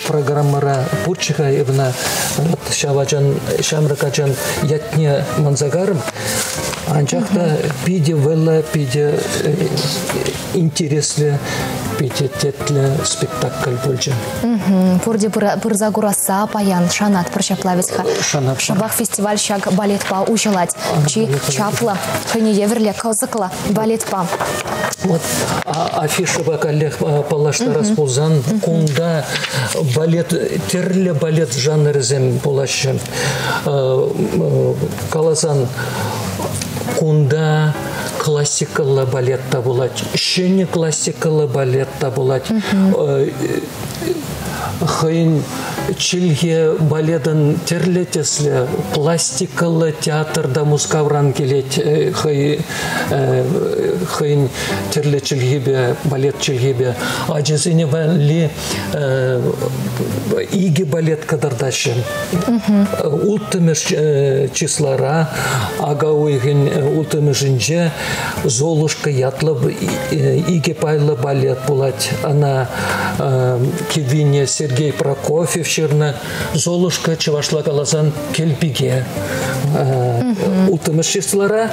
программӑра пурччӗ-ха эпӗ ҫав ачан, ҫамрӑк ачан ятне манса карӑм. Анчах та питӗ вӑйлӑ, питӗ интереслӗ, питӗ тетлӗ спектакль пулчӗ. Пурте пырса курасса паян шанатпӑр ҫапла вӗт-ха. Шанатпӑр. Шӑпах фестиваль ҫак балетпа уҫӑлать. Чи чаплӑ, хӑйне евӗрлӗ, кӑсӑклӑ балетпа. Вот афишӑпа каллех паллаштарас пулсан, кунта балет, тӗрлӗ балет жанрӗсем пулаҫҫӗ. Каласан, кунта классикӑллӑ балет та пулать, ҫӗнӗ классикӑллӑ балет та пулать. Хӑйӗн чӗлхе балетӑн тӗрлӗ тӗслӗ пластикӑллӑ театрта Мускавран килет хӑй хӑйӗн тӗрлӗ чӗлхипе, балет чӗлхипе. Ачасене валли икӗ балет кӑтартаҫҫӗ. Улттӑмӗш числара, ака уйӑхӗн улттӑмӗшӗнче «Золушка» ятлӑ икӗ пайлӑ балет пулать. Ӑна кӗввине Сергей Прокофьев ҫырнӑ. «Золушка» чӑвашла каласан «Кӗлпике». Улттӑмӗш числара,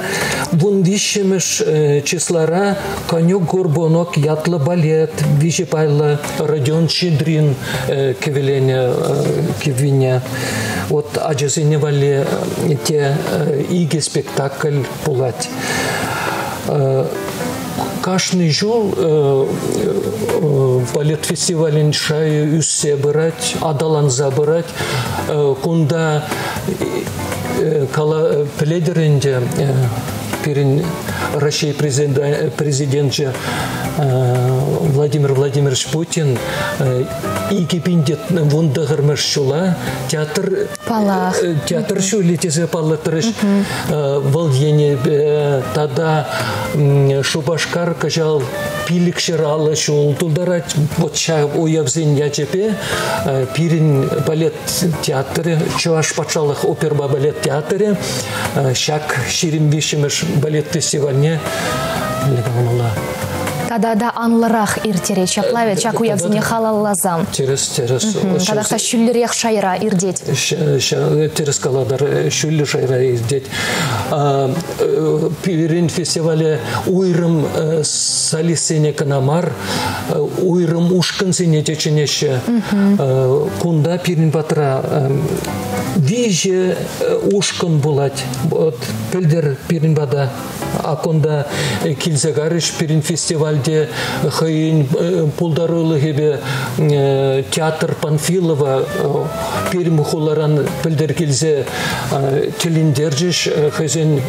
13-мӗш числара «Конек Горбунок» ятлӑ балет, виҫӗ пайлӑ Родион Щедрин кӗвӗленӗ кӗввине. Вот ачасене валли те икӗ спектакль пулать. Кашни ҫул балет фестивалӗн шайӗ ӳссе пырать, аталанса пырать. Кунта пӗлетӗр ӗнтӗ, пирӗн Раҫҫей президенчӗ Владимир Владимирович Путин 2019 ҫула театр Паллах. Театр ҫулӗ тесе палӑртрӗҫ. Вӑл енӗпе тата Шупашкар кӑҫал 550 ҫул тултарать. Вот ҫав уявсен ячӗпе пирӗн балет театрӗ, Чӑваш патшалӑх оперӑпа балет театрӗ ҫак 23-мӗш балет фестивальне каламалла. Тата та анлӑрах ирттерет ҫапла вӗт ҫак уявсене халалласан. Тӗрӗс, тӗрӗс. Татах та ҫӳллӗрех шайра иртет. Тӗрӗс калатӑр, ҫӳллӗ шайра иртет. Пирӗн фестивале уйрӑм солистсене кӑна мар, уйрӑм ушкӑнсене те чӗнеҫҫӗ. Кунта пирӗн патра виҫӗ ушкӑн пулать. Вот пӗлтӗр пирӗн пата кунта килсе карӗҫ пирӗн фестивальте хӑйӗн пултарулӑхӗпе театр Панфилова Пермь хуларан пӗлтӗр килсе тӗлӗнтерчӗҫ хӑйсен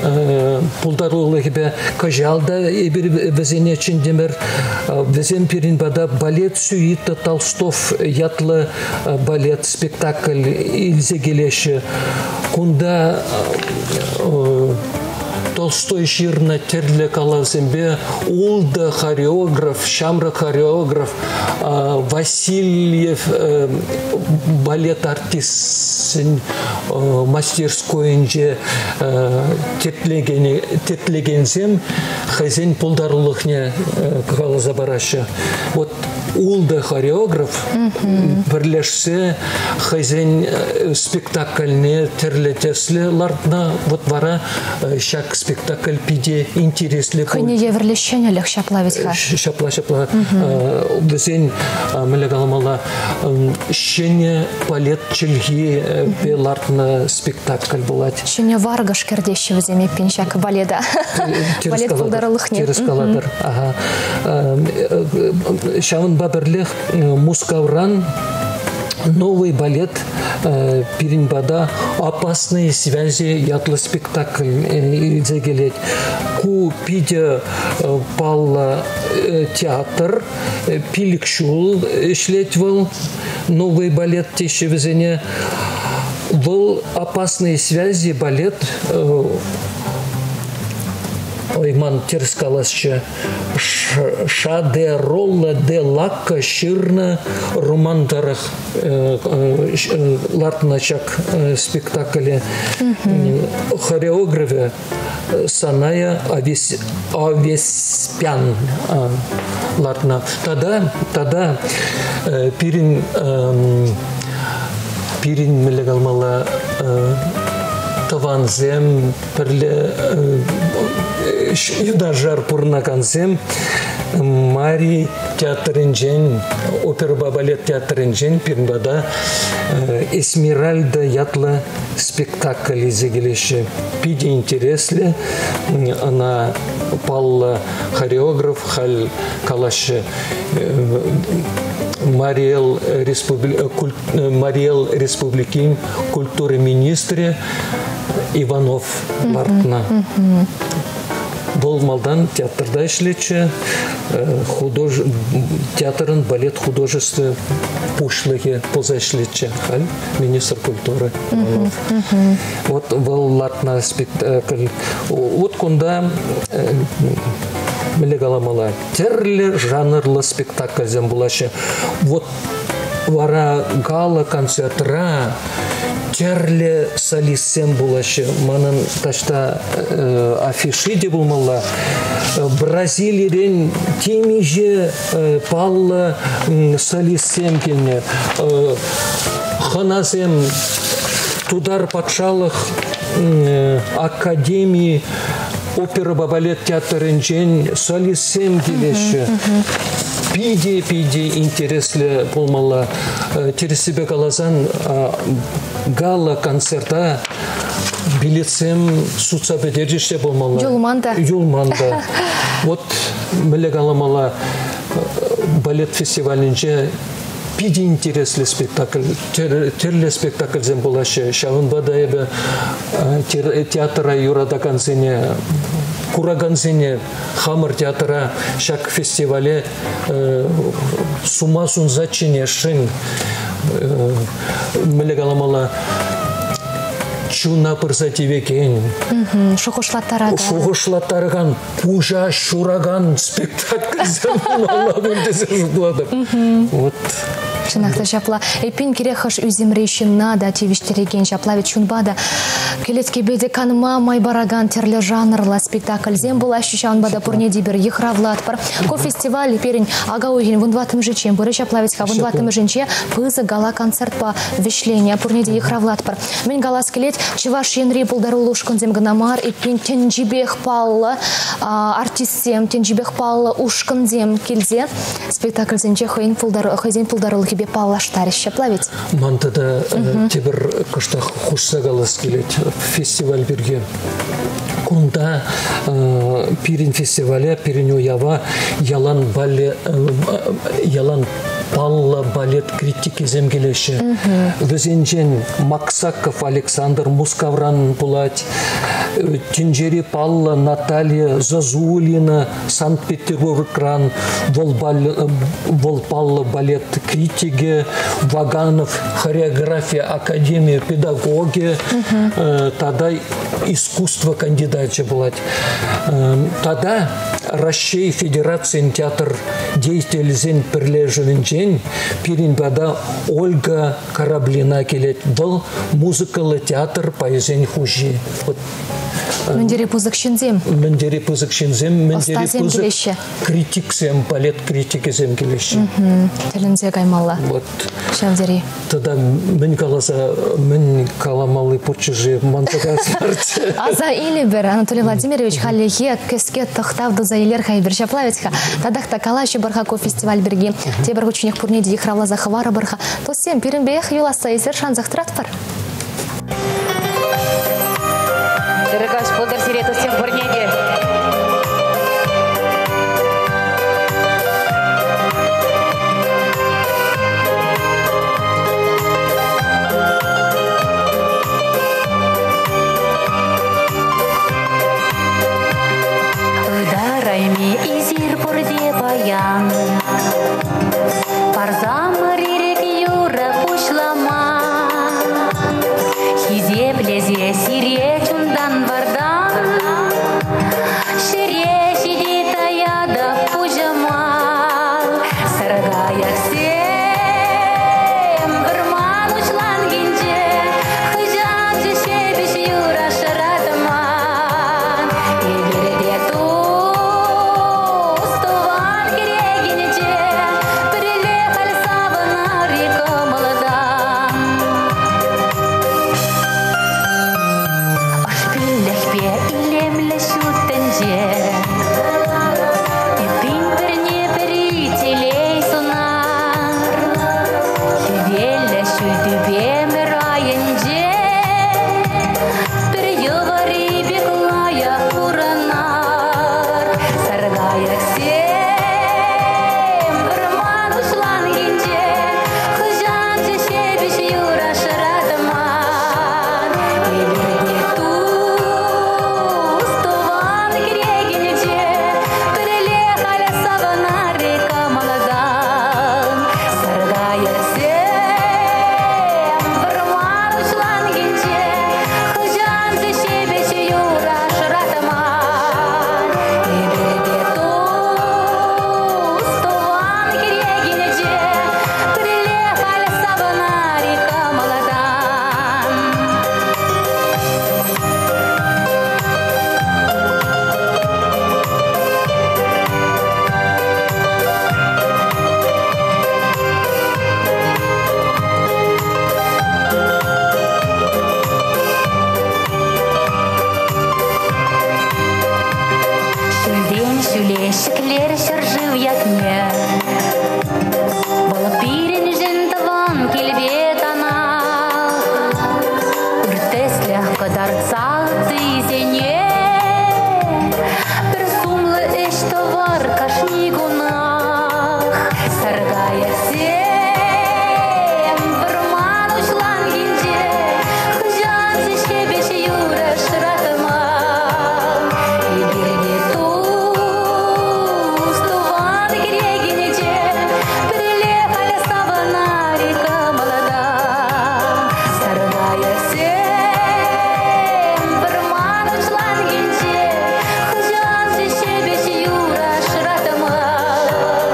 пултарулӑхӗпе. Кӑҫал та эпир вӗсене чӗнтӗмӗр. Вӗсем пирӗн пата балет сюита Толстов ятлӑ балет спектакль илсе килеҫҫӗ. Кунта Толстой ҫырнӑ тӗрлӗ калавсемпе ултӑ хореограф, ҫамрӑк хореограф Васильев балет артистсен мастерскойӗнче тертлекенсем хӑйсен пултарулӑхне каласа параҫҫӗ. Вот ултӑ хореограф пӗрлешсе хӑйсен спектакльне тӗрлӗ тӗслӗ лартнӑ. Вот вара ҫак Спектакль питӗ интереслӗ. Хӑйне евӗрлӗ ҫӗнӗлӗх ҫапла вӗт-ха. Ҫапла, ҫапла. Вӗсен, мӗнле каламалла, ҫӗнӗ балет чӗлхипе лартнӑ спектакль пулать. Ҫӗнӗ варкӑш кӗртеҫҫӗ вӗсем эппин ҫак балета. Балет пултарулӑхне. Тӗрӗс калатӑр. Ага. Ҫавӑнпа пӗрлех Мускавран новый балет пирӗн пата «Опасные связи» ятлӑ спектакль илсе килет. Ку питӗ паллӑ театр, 5 ҫул ӗҫлет вӑл. Новый балет теҫҫӗ вӗсене. Вӑл «Опасные связи» балет ой, ман тӗрӗс каласчӗ, Шадеролла де Лакка ҫырнӑ роман тӑрӑх лартнӑ ҫак спектакле. Хореографӗ Саная Авеспян лартнӑ. Тата пирӗн пирӗн мӗнле каламалла тӑвансем пӗрле юнашар пурӑнакансем Мари театрӗнчен, оперӑпа балет театрӗнчен пирӗн пата Эсмеральда ятлӑ спектакль илсе килеҫҫӗ. Питӗ интереслӗ. Ӑна паллӑ хореограф халь калаҫҫӗ Мариэл, Мариэл Республикин культура министрӗ Иванов лартнӑ. Вӑл малтан театрта ӗҫлетчӗ, худож... театрӑн балет художество пуҫлӑхӗ пулса ӗҫлетчӗ. Халь министр культуры Иванов. Вот вӑл лартнӑ спектакль. Вот кунта мӗнле каламалла, тӗрлӗ жанрлӑ спектакльсем пулаҫҫӗ. Вот вара гала-концертра тӗрлӗ солистсем пулаҫҫӗ. Манӑн таҫта афиши те пулмалла. Бразилирен темиҫе паллӑ солистсем килнӗ. Хӑнасем Тутар патшалӑх академии оперӑпа балет театрӗнчен солистсем килеҫҫӗ. Питӗ-питӗ интереслӗ пулмалла. Тӗрӗссипе каласан, гала-концерта билетсем сутса пӗтерчӗҫ те пулмалла. Юлман та. Юлман та. Вот мӗнле каламалла, балет фестивалӗнче питӗ интереслӗ спектакль, тӗрлӗ спектакльсем пулаҫҫӗ. Ҫавӑнпа та эпӗ театра юратакансене, куракансене хамӑр театра ҫак фестивале сума сунса чӗнесшӗн. Мӗнле каламалла, чуна пырса тивекен, шухӑшлаттаракан, шухӑшлаттаракан, пуҫа ҫуракан спектакльсем пулмалла пуль тесе шутлатӑп. Вот. Чӑнах та ҫапла. Эппин кирек хӑш ӳсӗмри ҫынна та тивӗҫтерекен ҫапла вӗт чунпа та кӗлеткепе те канма май паракан тӗрлӗ жанрлӑ спектакльсем пулаҫҫӗ. Ҫавӑнпа та пурне те пӗр йыхравлатпӑр. Ку фестиваль пирӗн ака уйӑхӗн 14-мӗшӗнчен пырӗ ҫапла вӗт-ха. 14-мӗшӗнче пысӑк гала-концертпа вӗҫленӗ. Пурне те йыхравлатпӑр. Мӗн калас килет, Чӑваш Енри пултаруллӑ ушкӑнсем кӑна мар, эппин тӗнчипех паллӑ артистсем, тӗнчипех паллӑ ушкӑнсем килсе спектакльсенче хӑйсен пултарулӑхӗпе паллаштарӗҫ. Ҫапла ведь? Ман тата тепӗр кӑштах хушса калас килет фестиваль пирки. Кунта пирӗн фестивале, пирӗн уява ялан балет, ялан паллӑ балет критикӗсем килеҫҫӗ. Вӗсенчен Максаков Александр Мускавран пулать, тӗнчери паллӑ Наталья Зазулина Санкт-Петербургран, вӑл паллӑ балет критикӗ, Ваганов хореографи академи педагогӗ тата искусство кандидачӗ пулать. Тата Раҫҫей Федерацийӗн театр деятелӗсен пӗрлешӗвӗнчен пирӗн пата Ольга Кораблина килет. Вӑл музыкӑллӑ театр пайӗсен хуҫи. Вот. Мӗн тери пысӑк ҫынсем. Мӗн тери пысӑк ҫынсем, мӗн тери пысӑк критиксем, балет критикӗсем килеҫҫӗ. Тӗлӗнсе каймалла. Вот. Ҫав тери. Тата мӗн каласа, мӗн каламалли пурччӗ-ши манса кайсарчӗ. Аса илӗпӗр, Анатолий Владимирович, хальлӗхе кӗске тӑхтав туса илер-ха эпир ҫапла вӗт-ха. Татах та калаҫӑпӑр-ха ку фестиваль пирки. Тепӗр хутченех пурне те йыхравласа хӑварӑпӑр-ха. Туссем, пирӗнпех юласса эсир шансах тӑратпӑр. Ырӑ каҫ пултӑр сире, туссем, пурне те. Ытарайми эсир пурте паян. Парсамӑр ирӗк юрӑ пуҫлама. Хисеплесе сире чунтан вартан. Ҫӗре ҫити таятӑп пуҫӑма. Саркайӑксем вӑрман уҫланкинче хӑҫанччӗ ҫепӗҫ юрӑ шӑратман. Эпир те тус тӑван кӗрекинче пӗрле халь савӑнар-и кӑмӑлтан. Ӑшпиллӗхпе илемлӗ ҫут тӗнче. Эппин пӗрне-пӗри телей сунар. Хӗвеллӗ ҫӳл тӳпемӗр айӗнче пӗр йӑвари пек лайӑх пурӑнар. Саркайӑксем вӑрман уҫланкинче хӑҫанччӗ ҫепӗҫ юрӑ шӑратман. Эпир те тус тӑван кӗрекинче пӗрле халь савӑнар-и кӑмӑлтан. Саркайӑксем вӑрман уҫланкинче хӑҫанччӗ ҫепӗҫ юрӑ шӑратман. Эпир те тус тӑван кӗрекинче пӗрле халь савӑнар-и кӑмӑлтан. Ҫӳлтен ҫӳле ҫӗклер ҫӗршыв ятне. Вӑл пирӗншӗн тӑван килпе танах. Ыр тӗслӗх кӑтартса ыттисене. Пӗр сумлӑ ӗҫ тӑвар кашни кунах. Саркайӑксем вӑрман уҫланкинче хӑҫанччӗ ҫепӗҫ юрӑ шӑратман. Эпир те тус тӑван кӗрекинче пӗрле халь савӑнар-и кӑмӑлтан. Саркайӑксем вӑрман уҫланкинче хӑҫанччӗ ҫепӗҫ юрӑ шӑратман.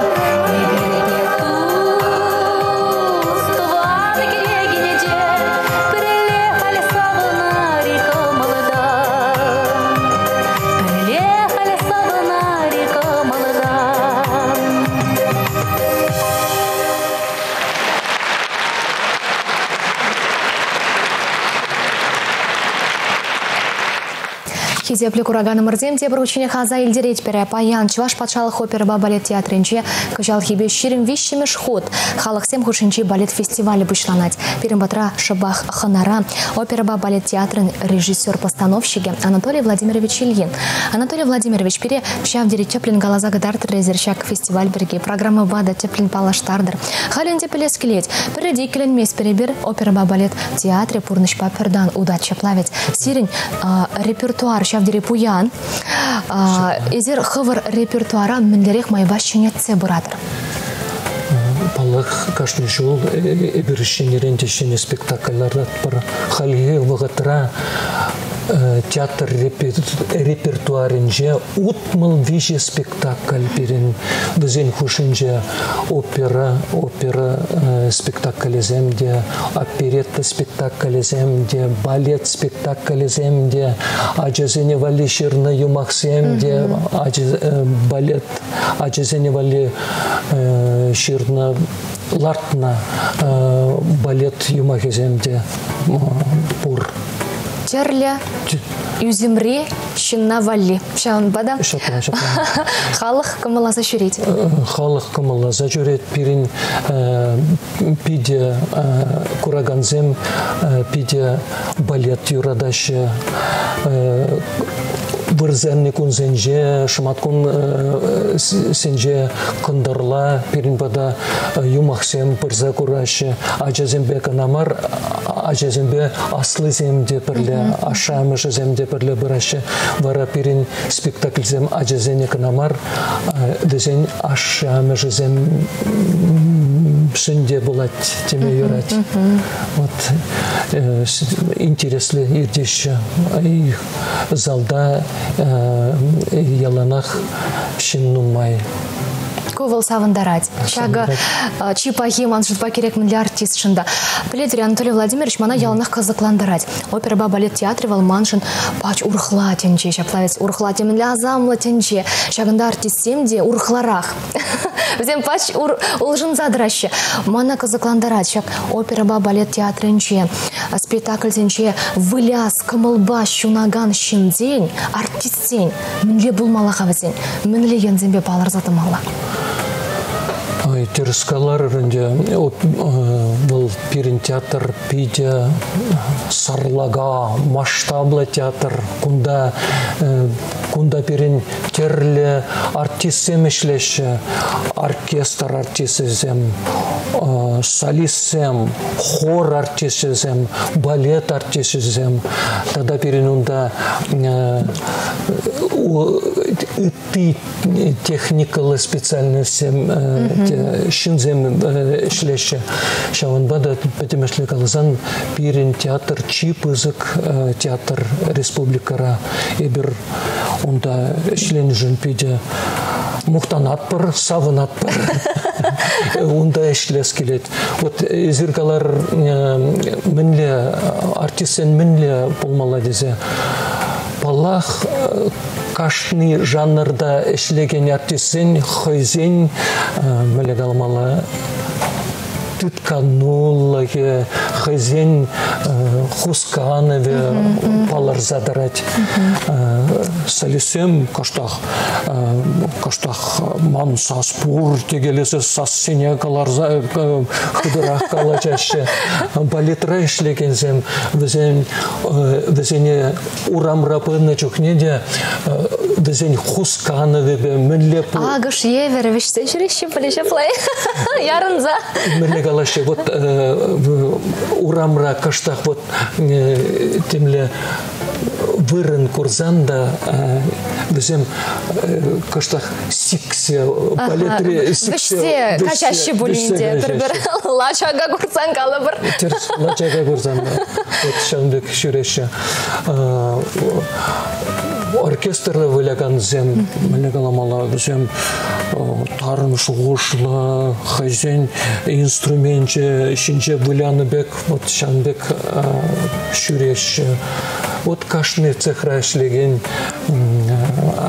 Эпир те тус тӑван кӗрекинче пӗрле халь савӑнар-и кӑмӑлтан. Пӗрле халь савӑнар-и кӑмӑлтан. Хисеплӗ кураканӑмӑрсем, тепӗр хутченех аса илтеретпӗр. Паян Чӑваш патшалӑх оперӑпа балет театрӗнче кӑҫалхипе 23-мӗш хут халӑхсем хушшинчи балет фестивалӗ пуҫланать. Пирӗн патра шӑпах хӑнара оперӑпа балет театрӗн режиссер-постановщикӗ Анатолий Владимирович Ильин. Анатолий Владимирович, пире ҫав тери тӗплӗн каласа кӑтартрӗ эсир ҫак фестиваль пирки, программӑпа та тӗплӗн паллаштартӑр. Халь ӗнтӗ пӗлес килет. Пӗрре те иккӗленместпӗр эпир, оперӑпа балет театрӗ пурнӑҫпа пӗртан утать ҫапла вӗт. Сирӗн репертуар ҫав тери пуян. Эсир хӑвӑр репертуара мӗнлерех майпа ҫӗнетсе пыратӑр? Паллах, кашни ҫул эпир ҫӗнӗрен те ҫӗнӗ спектакль лартатпӑр. Хальхи вӑхӑтра театр репертуарӗнче 63 спектакль пирӗн. Вӗсен хушшинче опера, опера спектаклӗсем те, оперетта спектаклӗсем те, балет спектаклӗсем те, ачасене валли ҫырнӑ юмахсем те, балет ачасене валли ҫырнӑ, лартнӑ балет юмахӗсем те пур. Тӗрлӗ ӳсӗмри ҫынна валли. Ҫавӑнпа та Ҫапла, ҫапла. халӑх кӑмӑлласа ҫӳрет. Халӑх кӑмӑлласа ҫӳрет. Пирӗн питӗ куракансем питӗ балет юратаҫҫӗ. Вырсарни кунсенче, шӑматкунсенче кӑнтӑрла пирӗн пата юмахсем пырса кураҫҫӗ. Ачасемпе кӑна мар, ачасемпе аслисем те пӗрле, ашшӗ-амӑшӗсем те пӗрле пыраҫҫӗ. Вара пирӗн спектакльсем ачасене кӑна мар, вӗсен ашшӗ-амӑшӗсем те пулать теме юрать. Вот интереслӗ иртеҫҫӗ. Залта яланах ҫын нумай. Ку вӑл савӑнтарать. Ҫакӑ чи пахи ман шутпа кирек мӗнле артистшӑн та. Пӗлетӗр, Анатолий Владимирович мана яланах кӑсӑклантарать. Оперӑпа балет театрӗ вӑл маншӑн пач урӑхла тӗнче. Ҫапла ведь урӑхла темӗнле асамлӑ тӗнче. Ҫакӑнта артистсем те урӑхларах. Вӗсем пач улшӑнса тӑраҫҫӗ. Мана кӑсӑклантарать ҫак оперӑпа балет театрӗнче, спектакльсенче выляс кӑмӑлпа ҫунакан ҫынсен, артистсен мӗнле пулмалла-ха вӗсен? Мӗнле енсемпе палӑрса тӑмалла? Ой, тӗрӗс каларӑр ӗнтӗ. Вӑл пирӗн театр питӗ сарлака, масштаблӑ театр. Кунта кунта пирӗн тӗрлӗ артистсем ӗҫлеҫҫӗ. Оркестр артисчӗсем, солистсем, хор артисчӗсем, балет артисчӗсем. Тата пирӗн унта ытти техникӑллӑ специальностьсем ҫынсем ӗҫлеҫҫӗ. Ҫавӑнпа та пӗтӗмӗшле каласан пирӗн театр чи пысӑк театр республикӑра. Эпир унта ӗҫленӗшӗн питӗ мухтанатпӑр, савӑнатпӑр. Унта ӗҫлес килет. Вот эсир калар, мӗнле артистсен мӗнле пулмалла тесе. Паллах, кашни жанрта ӗҫлекен артистсен хӑйсен мӗнле каламалла тытканулӑхӗ, хӑйсен хусканӑвӗ палӑрса тӑрать. Солистсем кӑштах кӑштах ман сас пур текелесе сассине кӑларса хытӑрах калаҫаҫҫӗ. Балетра ӗҫлекенсем вӗсен вӗсене урамра пынӑ чухне те вӗсен хусканӑвӗпе мӗнле Акӑш евӗр вӗҫсе ҫӳреҫҫӗ пулӗ ҫапла ярӑнса. Мӗнле калаҫҫӗ, вот урамра кӑштах вот темле вырӑн курсан та вӗсем кӑштах сиксе балетре сиксе вӗҫсе каҫаҫҫӗ пулин те пӗр-пӗр лачака курсан калӑпӑр. Тӗрӗс, лачака курсан вот ҫавӑн пек ҫӳреҫҫӗ. Оркестрта вылякансем, мӗнле каламалла, вӗсем тарӑн шухӑшлӑ, хӑйсен инструменчӗ ҫинче вылянӑ пек, вот ҫавӑн пек ҫӳреҫҫӗ. Вот кашни цехра ӗҫлекен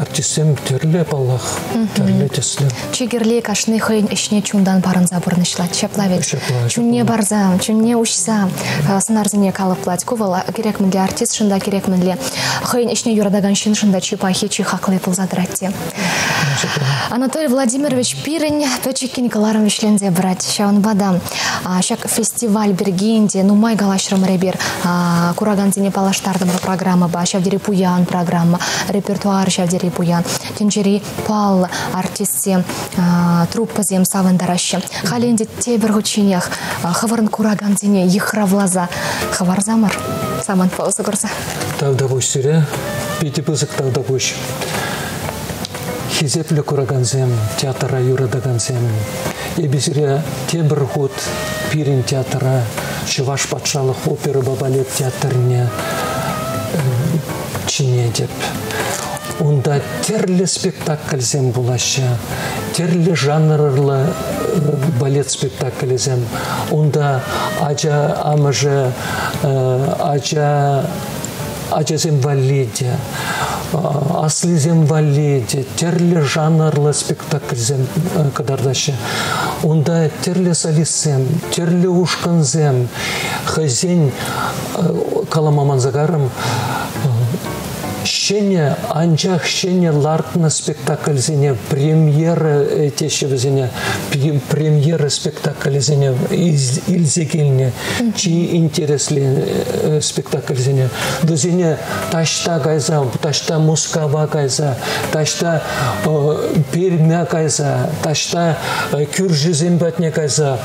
артистсем тӗрлӗ, паллах, тӗрлӗ тӗслӗ. Чи кирли кашни хӑйӗн ӗҫне чунтан парӑнса пурнӑҫлать. Ҫапла ведь? Ҫапла. Чунне парса, чунне уҫса сӑнарсене калӑплать. Ку вӑл кирек мӗнле артистшӑн та, кирек мӗнле хӑйӗн ӗҫне юратакан ҫыншӑн та чи пахи, чи хакли пулса тӑрать те. Анатолий Владимирович, пирӗн пӗчӗккӗн кӑларӑм вӗҫленсе пырать. Ҫавӑнпа та ҫак фестиваль пирки ӗнтӗ нумай калаҫрӑмӑр эпир. Куракансене паллаштартӑмӑр программӑпа. Ҫав тери пуян программа, репертуар ҫав тери пуян. Тӗнчери паллӑ артистсем, труппӑсем савӑнтараҫҫӗ. Халӗ ӗнтӗ тепӗр хутченех хӑвӑрӑн куракансене йыхравласа хӑварсамӑр самантпа усӑ курса. Тавтапуҫ сире, питӗ пысӑк тавтапуҫ. Хисеплӗ куракансем, театра юратакансем, эпӗ сире тепӗр хут пирӗн театра, Чӑваш патшалӑх оперӑпа балет театрне. чӗнетӗп. Унта тӗрлӗ спектакльсем пулаҫҫӗ, тӗрлӗ жанрлӑ балет спектаклӗсем. Унта ача амӑшӗ, ача ачасем валли те, аслисем валли те тӗрлӗ жанрлӑ спектакльсем кӑтартаҫҫӗ. Унта тӗрлӗ солистсем, тӗрлӗ ушкӑнсем хӑйсен калама манса карӑм ҫӗнӗ, анчах ҫӗнӗ лартнӑ спектакльсене премьера теҫҫӗ вӗсене, премьера спектаклӗсене илсе килнӗ чи интереслӗ спектакльсене. Вӗсене таҫта кайса, таҫта Мускава кайса, таҫта Пермя кайса, таҫта кӳршӗсем патне кайса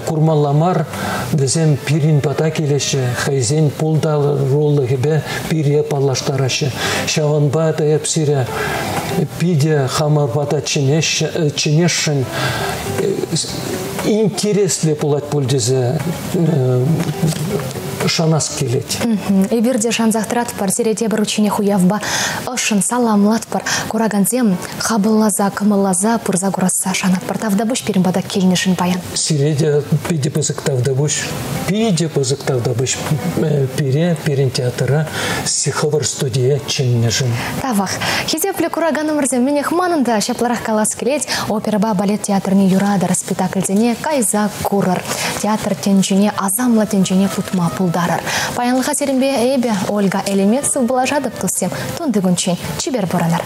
курмалла мар, вӗсем пирӗн пата килеҫҫӗ, хӑйсен пултарулӑхӗпе пире паллаштараҫҫӗ. Ҫавӑнпа та эп сире питӗ хамӑр пата чӗнесшӗн интереслӗ пулать пуль тесе шанас килет. Эпир те шансах тӑратпӑр, сире тепӗр учене хуявпа ӑшшӑн саламлатпӑр. Куракансем хапӑлласа, кӑмӑлласа пырса курасса шанатпӑр. Тавтапуҫ пирӗн пата килнӗшӗн паян. Сире те питӗ пысӑк тавтапуҫ. Питӗ пысӑк тавтапуҫ пире, пирӗн театра, хӑвӑр студие чӗннӗшӗн. Тавах. Хисеплӗ кураканӑмӑрсем, мӗнех манӑн та ҫапларах калас килет. Оперӑпа балет театрне юратӑр, спектакльсене кайса курӑр. Театр тӗнчине, асамлӑ тӗнчене путма пултарӑр. Паянлӑха сирӗнпе эпӗ, Ольга Элемет, сывпуллашатӑп, туссем. Тунти кунччен чипер пурӑнӑр.